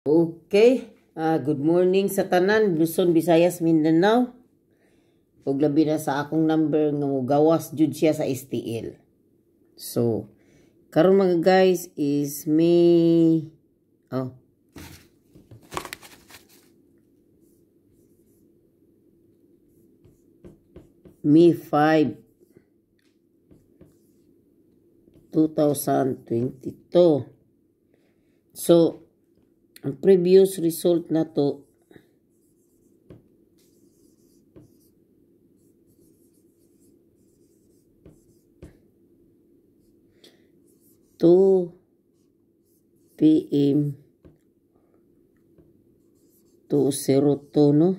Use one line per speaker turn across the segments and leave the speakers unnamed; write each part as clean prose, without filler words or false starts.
Okay, good morning sa tanan, Luzon, Visayas, Mindanao. Ug labi na sa akong number nga mogawas jud siya sa STL. So, karon mga guys is May May 5, 2022. So, ang previous result na to 2 PM 202, no?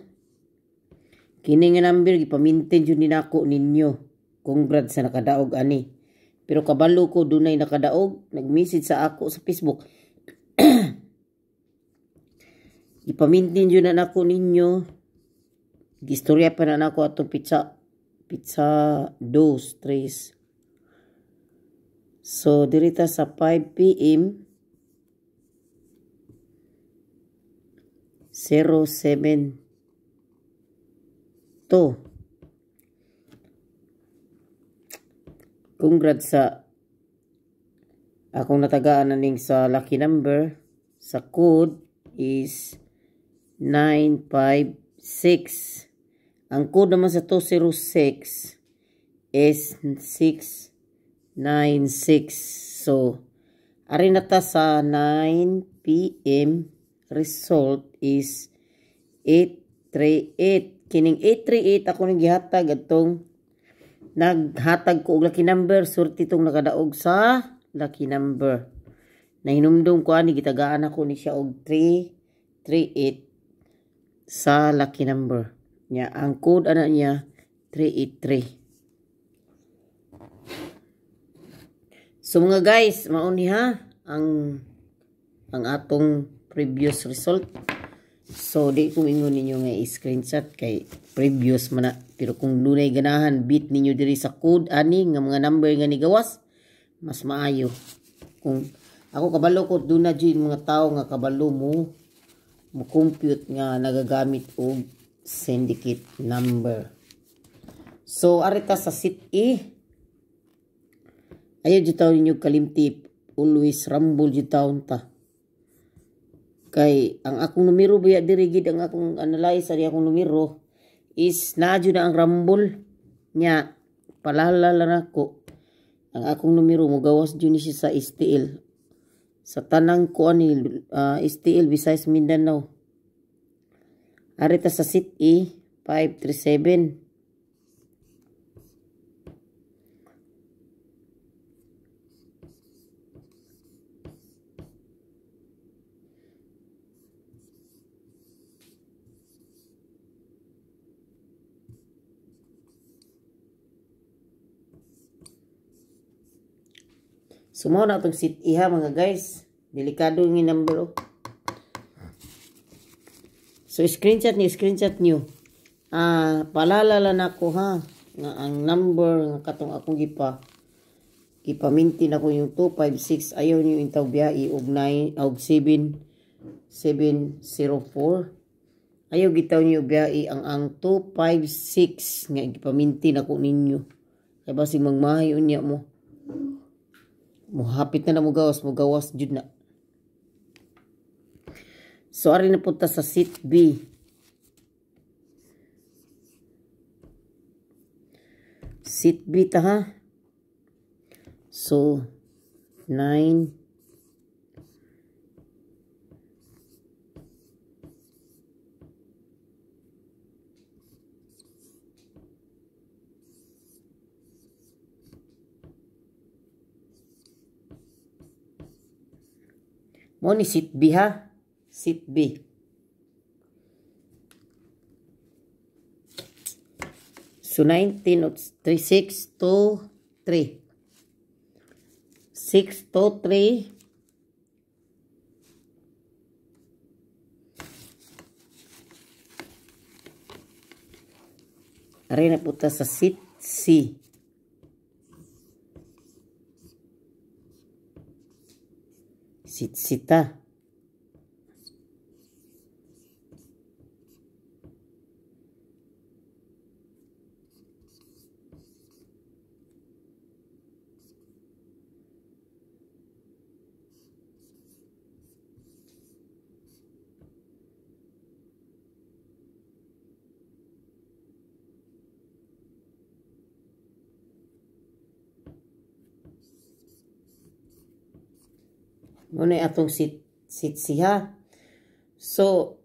Kini nga number gipamintin jud ni nako ninyo. Congrats sa nakadaog ani. Pero kabalo ko dunay nakadaog, nag-message sa ako sa Facebook. Ipamintin jud na nako ninyo. Gistorya pa na nako atong pizza 2 3. So dirita sa 5 PM 072. Congrats sa akong natagaan na ning sa lucky number. Sa code is 956. Ang code naman sa 206 is 696. So, ari na ta sa 9 PM result is 838. Kining 838 ako ning gihatag atong naghatag ko og lucky number, surti tong nakadaog sa lucky number. Nahinumdum ko ani gitagaan ako ni siya og 338 sa lucky number. Nya ang code ana niya 383. So mga guys, mauni ha ang atong previous result. So di ko ingon ninyo nga i-screenshot kay previous man na, pero kung dunay ganahan bit ninyo diri sa code ani nga mga number nga nigawas, mas maayo. Kung ako kabalo ko duna jud mga tawo nga kabalo mo compute nga nagagamit og syndicate number. So arita sa seat E. Ayaw jud taon ninyo kalimti, always rumble jud taon ta. Kay ang akong numero biya diri gid ang akong analyze ani akong numero is naa jud na ang rumble nya, palala lang ako. Ang akong numero mogawas jud ni siya sa STL. Sa tanang ko ani STL Visayas Mindanao. Arita sa seat E 537. So mao na itong seat E ha mga guys. Delikado yung number oh. So screenshot niyo. Paalala lang ako ha nga ang number nga katong akong gipamintin ako yung 256, ayaw niyo intaw biyai og 9 og 7704. Ayaw gitaw niyo biyai ang 256 nga gipamintin ako ninyo. Kay basig magmahay unya mo. Muhapit na na mugawas jud na. So ari na punta sa seat B. Seat B ta ha. So 9 mo ni seat B ha. Seat B. So 19 3 6 2 3. 6 2 3. Ari na punta sa seat C. Sit-sita. Muna atong seat C ha. So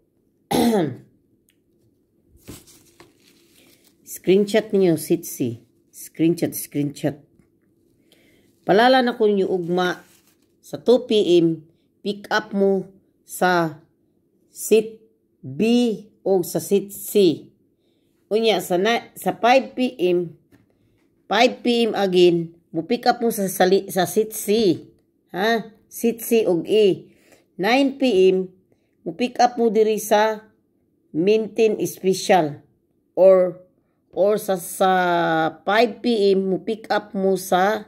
screenshot niyo seat C. Screenshot, screenshot. Palala na ko ninyo ugma sa 2 PM, pick up mo sa seat B o sa seat C. Unya sa 5 PM, 5 PM again, mo pick up mo sa seat C. Ha? Seat C og E. 9 PM, mo pick up mo diri sa maintain special or sa 5 PM mo pick up mo sa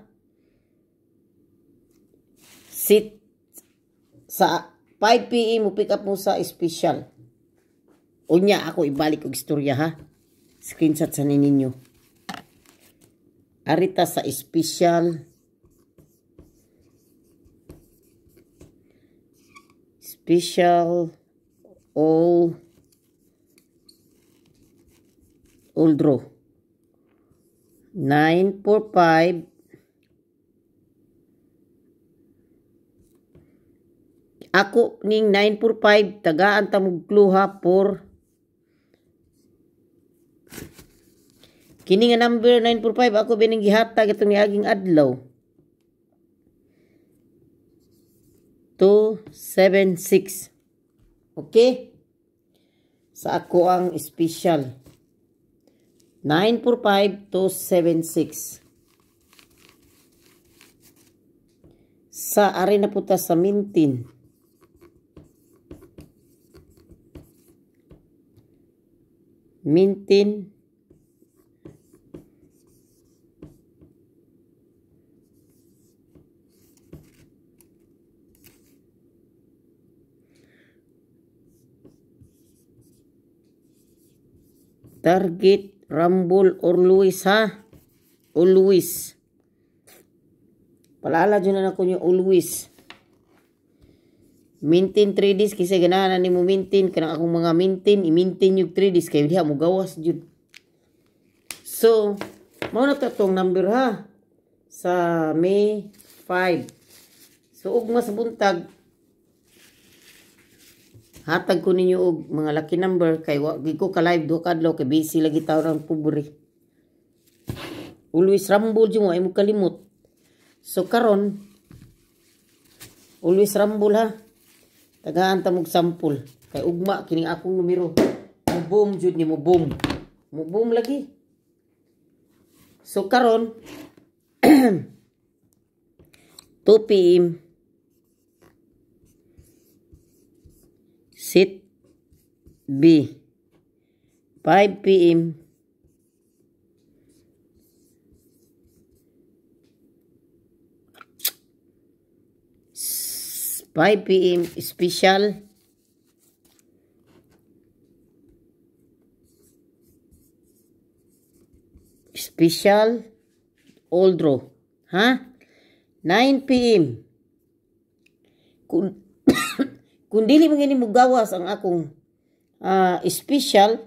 seat sa 5 PM mo pick up mo sa special. Unya ako ibalik og istorya ha. Screenshot sa ninyo. Arita sa special. Special all draw. 9 4 5. Ako ning 9 4 5 tagaan ta mog kluha for kini nga number 9 4 5 ako bining gihatag itong niaging adlaw. 2 7 6. Okay? Sa ako ang special. 9 4 5 2 7 6. Sa ari na puta sa mintin. Mintin target Rumble or Luis ha. Always. Palala dyan na ako nyo always. Maintain 3 days kasi ganahan na ni mo maintain kanang akong mga maintain, i-maintain yung 3 days kay diha mo gawas jud. So, mao na to tong number ha sa May 5. So ugma sa buntag hatag ko ninyo og mga lucky number kay wa gi ko ka live duha ka adlaw kay busy lagi taw rang pobre. Always rumble jud mo ay mo kalimot. So karon always rumble ha. Tagaan ta mog sample kay ugma kining akong numero. Mo boom jud ni mo boom. Mo boom lagi. So karon 2 PM seat B, 5 PM 5 PM special, special all draw ha. 9 PM kung dili mo gini mo gawas ang akong special,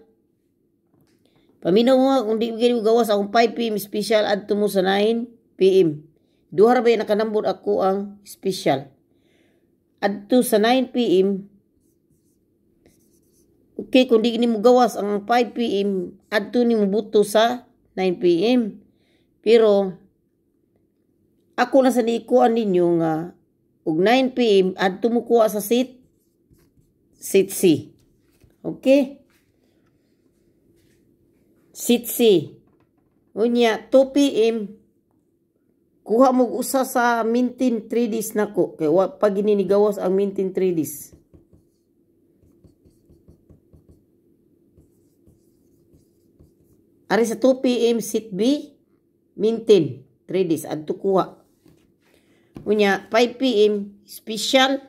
paminaw mo kung di mo gini mo gawas akong 5 PM special adto mo sa 9 PM. Duha ra ba nakanambot ako ang special adto sa 9 PM. Okay, kung di gini mo gawas ang 5 PM adto ni mo buto sa 9 PM. Pero ako na sa niikuan ninyo nga og 9 PM adto mo kuha sa seat C. Okay? Seat C. Unya 2 PM kuha mo usa sa maintain 3 days nako kay wa pa gini ni gawas ang maintain 3 days. Ari sa 2 PM seat B maintain 3 days adto kuha. Unya 5 PM special,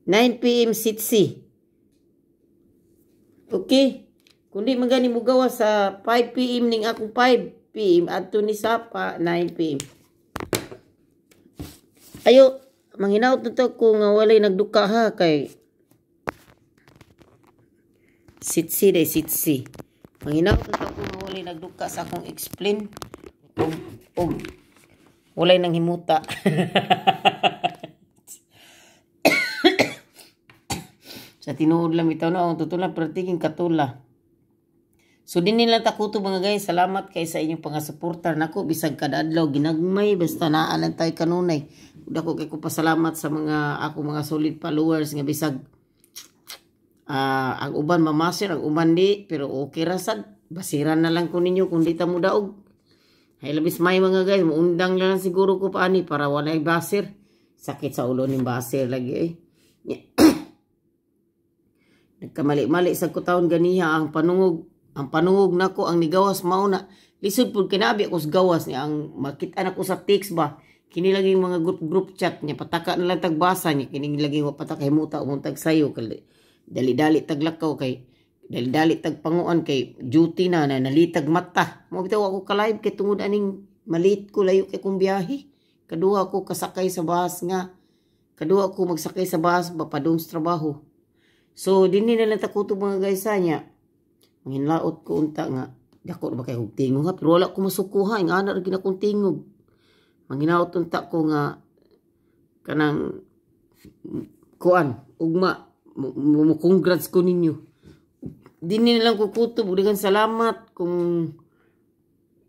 9 PM seat C. Okay? Kung di man gani mo gawas sa 5 PM ning akong 5 PM adto ni sa pa 9 PM. Ayo manghinaot na to kung walay nagduka ha kay seat C day seat C. Manghinaot na to kung walay nagduka sa akong explain og walay nang himuta. Sa tinuod lang bitaw na ang totoo lang pertiging katula. So dinhi lang ta kutob, mga guys. Salamat kay sa inyong pangasuportar nako bisag kada adlaw ginagmay, basta naa lang tayo kanunay. Dako kay ko pasalamat sa mga ako mga solid followers nga bisag ang uban mamasir, ang uban di, pero okay ra sad. Basiran na lang ko ninyo kung di ta mo daog. Hay labis may mga guys, muundang lang siguro ko paani para walay basir. Sakit sa ulo ning basir lagi eh. Nagkamali-mali sa ko taon ganiha ang panungog nako ang nigawas mao na lisod pud kinabi ako sa gawas niya. Ang makita nako sa text ba, kini laging mga group group chat niya, pataka na lang tagbasa niya. Kini laging wa pataka himuta umong tag sayo, dali-dali taglakaw kay dali-dali tag panguan kay duty na na nalitag mata mo. Bitaw ako ka live kay tungod aning malit ko, layo kay kong biyahe. Kaduha ko kasakay sa bus nga kaduha ko magsakay sa bus ba padung sa trabaho. So dinhi na lang ta kutob, mga guys, niya manginlaot ko unta nga dako ba kay og tingog ha, pero wala ko masukuha nga ana ra gid akong tingog. Manginaot unta ko nga kanang kuan ugma mo congrats ko ninyo. Dinhi na lang ko kutob. Daghang salamat. Kung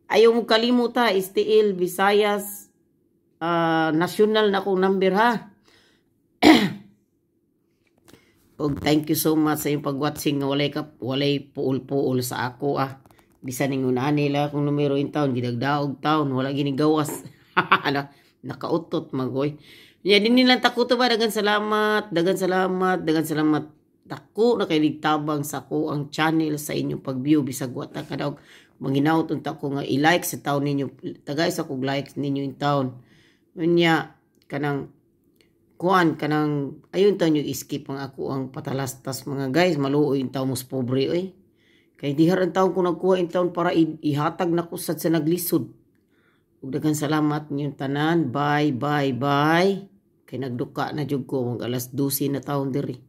ayaw mo kalimot ha, STL Visayas national na akong number ha. Og thank you so much sa iyong pag-watching nga walay ka walay puol-puol sa ako ah. Bisan ningon ani lang akong numero in town, gidagdaog taon, wala gini gawas. Ano, nakautot magoy. Ya, dinhi lang ta kutob ba. Daghang salamat, daghang salamat, daghang salamat. Dako na kay tabang sa ako ang channel sa inyong pag-view bisag wa ta kadaog. Manginaot unta ko nga i-like sa taon ninyo. Tagay sa kog like ninyo in taon. Unya kanang kuan kanang ayun taon yung skip ang ako ang patalastas, mga guys. Maluoy in taon mos pobre oy. Kay dihar ang taon ko nagkuha in taon para ihatag nako sad sa naglisod. Ug daghang salamat ninyong tanan. Bye, bye, bye. Kay nagduka na jud ko, mag alas 12 na taon diri.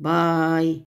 Bye.